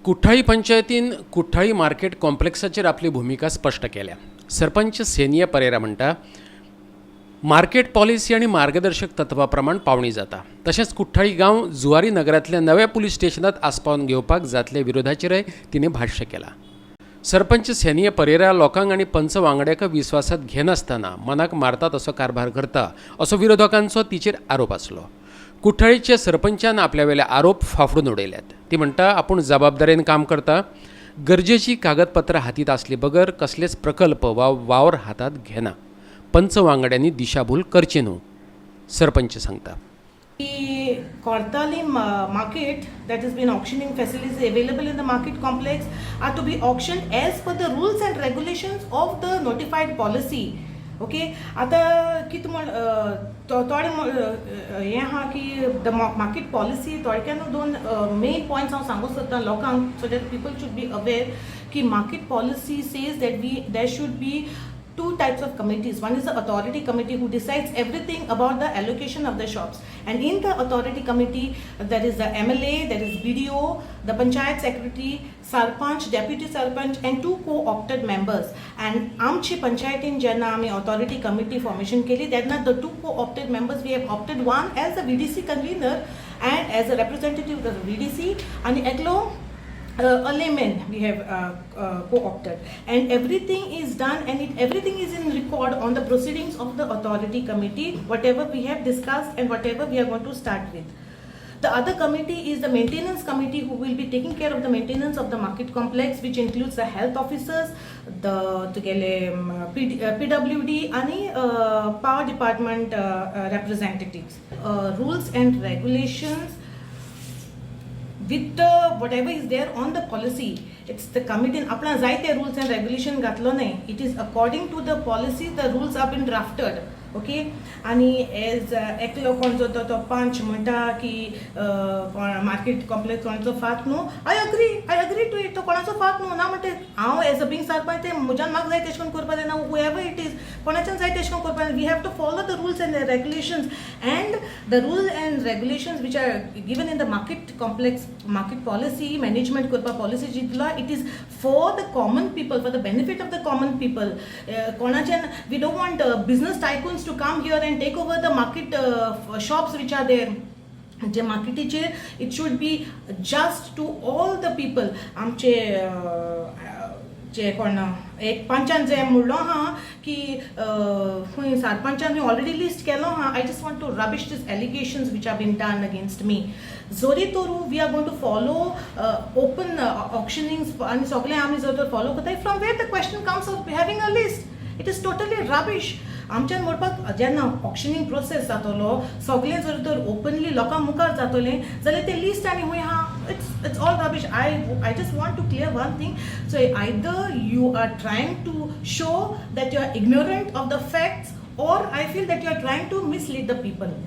कुठ्ठाळी पंचायतीन कुठ्ठाळी मार्केट कॉम्प्लेक्साचेर आपली भुमिका स्पश्ट केल्या. सरपंच सेनिया परेरा म्हणटा, मार्केट पॉलिसी आनी मार्गदर्शक तत्वा प्रमाण पावणी जाता. तशेंच कुठ्ठाळी गांव जुवारी नगरांतल्या नव्या पुलीस स्टेशनात आस्पावन घेवपाक जातले विरोधाचेरय तिणें भाश्य केलां. सरपंच सेनिया परेरा लोकांक आनी पंच वांगड्याक विस्वासात घेनासतना मनाक मारतात असो कारभार करता, असो विरोधकांचो तिचेर आरोप आसलो. कुठ्ठाळीच्या सरपंचान आपल्या वेले आरोप फाफडून उडयल्यात. ती म्हणटा, आपूण जबाबदारेन काम करता. गरजेची कागदपत्रां हातींत आसली बगर कसलेच प्रकल्प वा वावर हातांत घेना. पंच वांगड्यांनी दिशाभूल करची न्हू, सरपंच सांगता. The Cortalim market that has been auctioning facilities available in the market complex are to be auctioned as per the rules and regulations of the notified policy. Okay, आतां कितें म्हण थोडे हें आहा की the market policy थोडक्यान दोन main points हांव सांगूंक सोदतां लोकांक, so that people should be aware की market policy says that we there should be two types of committees. One is the authority committee, who decides everything about the allocation of the shops. And in the authority committee, there is the MLA, there is BDO, the panchayat secretary, sarpanch, deputy sarpanch, and two co-opted members. And आमची पंचायतीन जेन्ना आमी authority committee formation केली, तेन्ना the two co-opted members, we have opted one as a VDC convener and as a representative of the VDC, आणि एकलो a layman we have co-opted, and everything is done and everything is in record on the proceedings of the authority committee, whatever we have discussed and whatever we are going to start with. The other committee is the maintenance committee, who will be taking care of the maintenance of the market complex, which includes the health officers, the तुगेले PWD आणि power department representatives. Rules and regulations with the whatever is there on the policy, it's the committee आपणा जायते rules and regulation घातलो न्हय. It is according to the policy the rules are been drafted, okay? आनी as एकलो कोण जो तो पंच म्हणटा की मार्केट कॉम्प्लेक्स कोणाचो फात न्हू, I agree, I agree to it. तो कोणाचो फात न्हू ना म्हणटे हांव एज अ बींग सरपंच ते म्हज्यान म्हाका जाय तेश करून करपा जायना. Whoever it is, कोणाच्यान जाय तेश करून करपा. We have to follow the rules and regulations, and the rules and regulations which are given in the market complex market policy management करपा पॉलिसी जी दिला, it is for the common people, for the benefit of the common people. कोणाच्यान we don't want business tycoons to come here and take over the market shops which are there. J मार्केटीचेर, it should be just to all the people. आमचे जे कोण एक पंचान जे म्हणलो आहा की खंय सरपंचान already list केलो आहा, I just want to rubbish this allegations which are been done against me. जरी तर we are going to follow open auctionings आनी सगळें आमी जर तर फॉलो करताय, from where the question comes of having a list? It is totally rubbish. आमच्यान म्हणपाक जेन्ना ऑक्शनिंग प्रोसेस जातलो, सगळें जर तर ओपनली लोकां मुखार जातलें जाल्यार तें लिस्ट आनी खूंय आहा? It's all rubbish. I just want to clear one thing. So either you are trying to show that you are ignorant of the facts, or I feel that you are trying to mislead the people.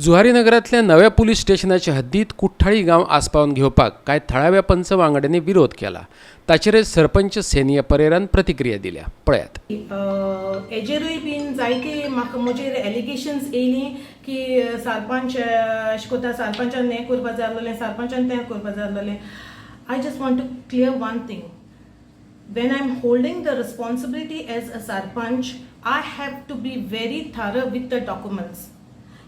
Zuari नगरांतल्या नव्या police स्टेशनाच्या हद्दीत कुठ्ठाळी गांव आस्पावन घेवपाक कांय थळाव्या पंच वांगड्यांनी विरोध केला. ताचेर सरपंच सेनिया परेरान प्रतिक्रिया दिल्या, पळयात. हेजेरूय बीन जायते म्हाका म्हजेर एलिगेशन्स येयलीं की सरपंच अशें करता, सरपंचान हें करपा जाय आसलेलें, सरपंचान तें करपा जाय आसलेलें. I just want to clear one thing. When I'm holding the responsibility as a sarpanch, I have to be very thorough with the documents.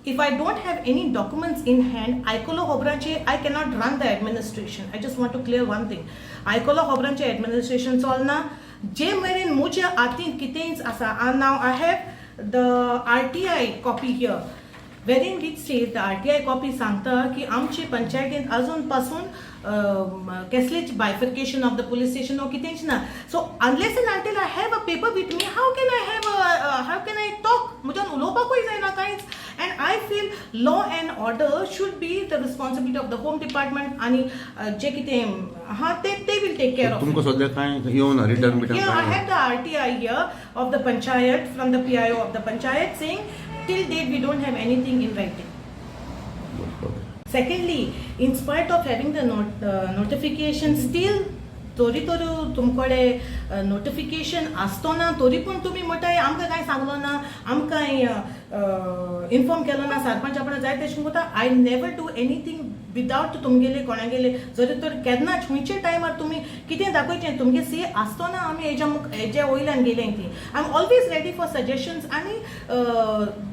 If I don't have any documents in hand, आयकलो खबरांचे I cannot run the administration. I just want to clear one thing. आयकलो खबरांचे administration चलना जे मेरेन म्हज्या हातीन कितेंच आसा. And now I have the RTI copy here, wherein which says, the RTI copy सांगता की आमचे पंचायतीन अजून पासून कसलीच bifurcation of the police station or कितेंच ना. So unless and until I have a paper with me, how can I talk? म्हज्यान उलोवपाकूय जायना कांयच. And I feel law and order should be the responsibility of the home department आनी जे कितें आहा ते they will take care of. तुमकां सद्या कांय येवना रिटर्न बिटर्न? Yeah, I कांय? Have the RTI here of the panchayat, from the PIO of the panchayat, saying till date we don't have anything in writing. Secondly, in spite of having the notification, still तरी तर तुमकडे notification आसतना तरी पूण तुमी म्हणटाय आमकां कांय सांगलो ना, आमकां इन्फॉर्म केलो ना, सरपंच आपण जाय तशें करता. I never do anything. विदावट तुमगेले कोणागेले जरी तर केन्नाच खंयच्या टायमार तुमी कितें दाखयचें, तुमगे सी आसतना आमी हेज्या वयल्यान गेले ती. I am always ready for suggestions आनी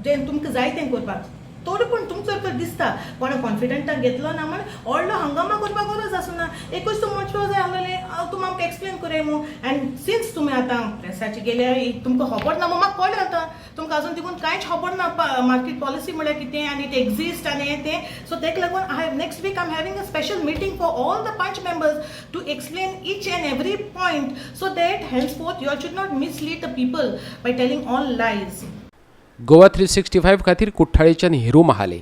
जें तुमकां जाय तें करपाक. तरी पूण तुमचो तर दिसता कोणा कॉन्फिडंटाक घेतलो ना म्हण व्हडलो हंगामा करपाक गरज आसना. एकूच तूं म्हणचो जाय आसलेलें, हांव तूं आमकां एक्सप्लेन करया मू. आनी सिन्स तुमी आतां प्रेसाचे गेले, तुमकां खबर ना म्हूण म्हाका कळ्ळें. आतां तुमकां अजून तिकून कांयच खबर ना मार्केट पॉलिसी म्हळ्यार कितें आनी it exist आनी हें तें. सो तेका लागून I have next week I am having a special meeting for all the panch members to explain each and every point, so that henceforth you all should not mislead the people by telling all lies. Goa 365 खातीर कुठ्ठाळेच्यान हिरू महाले.